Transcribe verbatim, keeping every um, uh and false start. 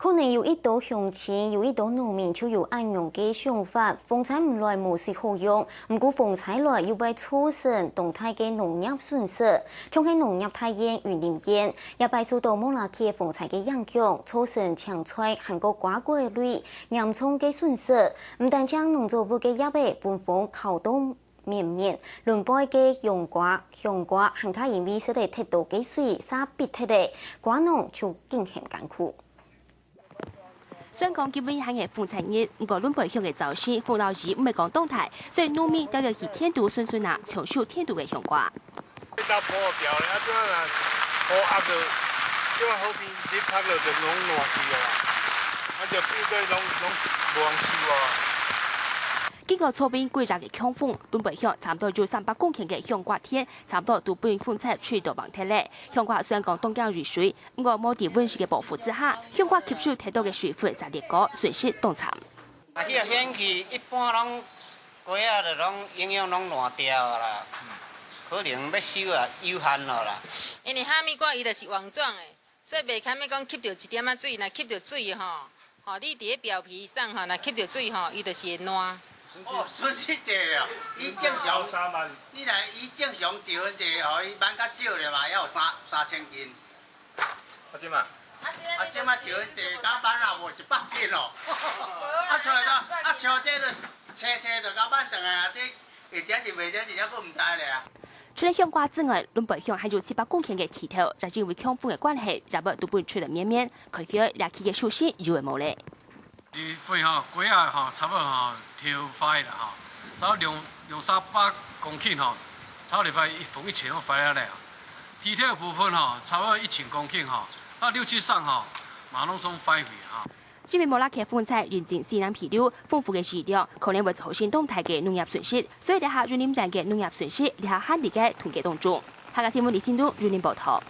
可能有一兜鄉親，有一兜農民就有恁樣个想法：風災毋來無水好用，毋過風災來又會造成當大个農業損失。像係農業大縣雲林縣，這擺受到莫拉克風災个影響，造成青菜還過瓜果類嚴重个損失。毋單淨農作物个葉仔分風敲到綿綿，崙背个洋瓜、香瓜還較因為食了忒多个水，煞必忒了，瓜農就更顯艱苦。 雖然講今晡日還係風災日，毋過崙背鄉个朝晨，風摎雨毋係講當大，所以農民兜兜去田肚順順拿，搶手田肚个香瓜。這兜無掉咧，啊，這擺若雨壓落，這擺好天日曝落就攏爛去啊，啊，就變做攏，攏無通收啊。經過昨晡幾隻个強風，崙背鄉差毋多有三百公頃个香瓜田，差毋多都分風災吹到橫忒咧。香瓜雖然講當驚雨水， 毋過無在溫室个保護之下，香瓜吸收忒多个水分嗄裂過，損失當慘。啊，這个天氣一般攏，瓜仔就攏營養攏爛掉啊啦，可能欲收啊，有限咯啦。因為哈密瓜伊就是網狀的，所以袂堪得講吸著一點仔水，若吸著水吼，吼，你佇咧表皮上吼，若吸著水吼，伊就是會爛。哦，損失濟了，以正常，三萬。你若以正常一分一，吼，伊挽較少咧嘛，也有三，三千斤。 啊，這馬？啊，這馬一分一，甲挽也無一百斤咯。啊，像這，啊，像這就青青就甲挽轉來啊，這會食是袂食，真正閣毋知咧啊。除了香瓜之外，崙背鄉還有七百公頃个地頭，也因為強風个關係，葉仔都分吹到綿綿，看起來這區个收成有影無咧。 一分吼，瓜仔吼，差不多吼，頭壞啦吼，差不多兩，兩三百公頃吼，差不多壞一分一千攏壞了咧。地頭部分吼，差不多一千公頃吼，啊，六七成吼，嘛攏總壞去吼。因為莫拉克風災引進西南氣流，豐富个雨量可能會造成當大个農業損失，所以這下雲林縣个農業損失這下還在个統計當中。客家新聞李新東雲林報導。